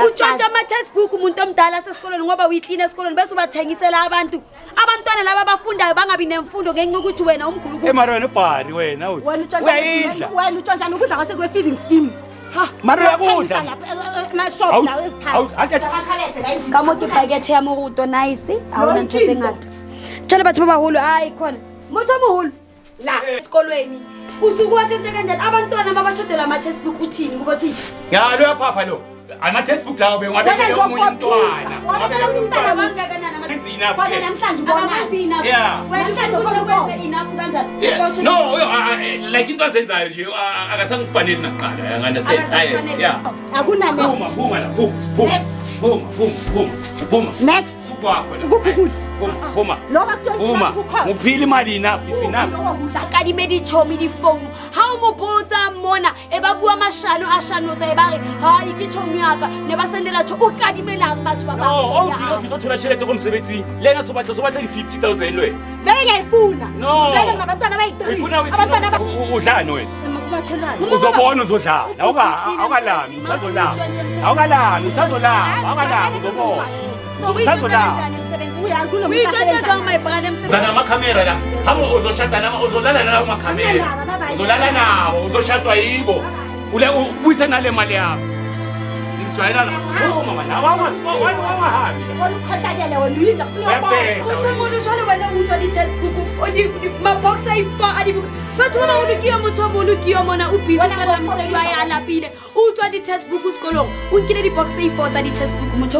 Utshontsha ama-textbook umuntu omdala asesikolweni ngoba uyiklina esikolweni bese ubathengisela abantu. Abantwana laba abafundayo bangabi nemfundo ngenxa yokuthi wena umgulukudu. Mara wena ubhari wena uthi. Wena utshontsha Uyayidla. Wena utshontsha ukudla kwase kwe feeding scheme. Mara uyakudla. Ama-shop Awu, lawo eziphansi. awu, anti- Amakhabethe la endlini. Ka mo ke pakethe ya moruto nice. Ha hona ntho tse ngata. Jwale batho ba baholo ai khona. Motho o moholo La. esikolweni usuke watshontsha kanjani abantwana babashodela ama-textbook uthini kubo thisha? Ya lo uyaphapha lo. Ama-textbook lawo bengiwabekele Wena omunye umntwana. ngizokubophisa. Wabekele omunye umntwana. Bangakanani ama- Enze enough Khona ke. namhlanje ubonani. Abakwenzi enough. Yeah. Wena Namhlanje ufuna ukuthi ukhona wenze enough kanjani? Yeah. Uba No, like into azenzayo nje akasangifaneli nakuqala. I understand. Akasakufaneli. Yeah. Akuna Phuma, next. phuma la, phuma, phuma. Next. Phuma, phuma, phuma, phuma. Next. Sukwakho la. Ukuphi ukudla? Phuma, phuma. Lokho akutshontsha Phuma. kukhona. Nguphila imali enough is enough. Lokho kudla. Kadime ditšhomi difounu ga o mo botsa mona e ba bua mashano a shanotsa e ba re hai ke tšhomi yaka ne ba sendela tšho o kadimelang batho ba No, o ke tlo thola tjhelete ko mosebetsing. Le yena so batla di-50,000 le wena. Vele ngiyayifuna. No. Vele nginabantwana abayi-3. Uyifuna Abantwana uyifuna udlani wena? Umakhelwane. Uzobona uzodlala. Awukalami, usazolala. Awukalami, usazolala. Awukalami uzobona. Usazolala. Uyazi kulo muntu uyitshontsha asebenza jang my brother emsebenzini? Zana amakhamera la. Hamba uzoshada nama uzolala nalawo makhamera. Akanandaba, bye-bye. Uzolala nawo, uzoshadwa yibo. Ule ubuyise nale mali yakho. Ngijwayela la. Oh mama, nawe awahambi. Wena ukhohlakele wena uyinja kufuna Uyabheda. uboshwe. Motho o moholo jwale wena o utswa di-textbook mabox a i-four a dibuka. Batho ba baholo ke yo motho o moholo ke yo mona o busy o Wena felela ngokhohlisa. mosadi wa hae a lapile. O utswa di-textbook sekolong o nkile di-box tse i-four tsa di-textbook motho.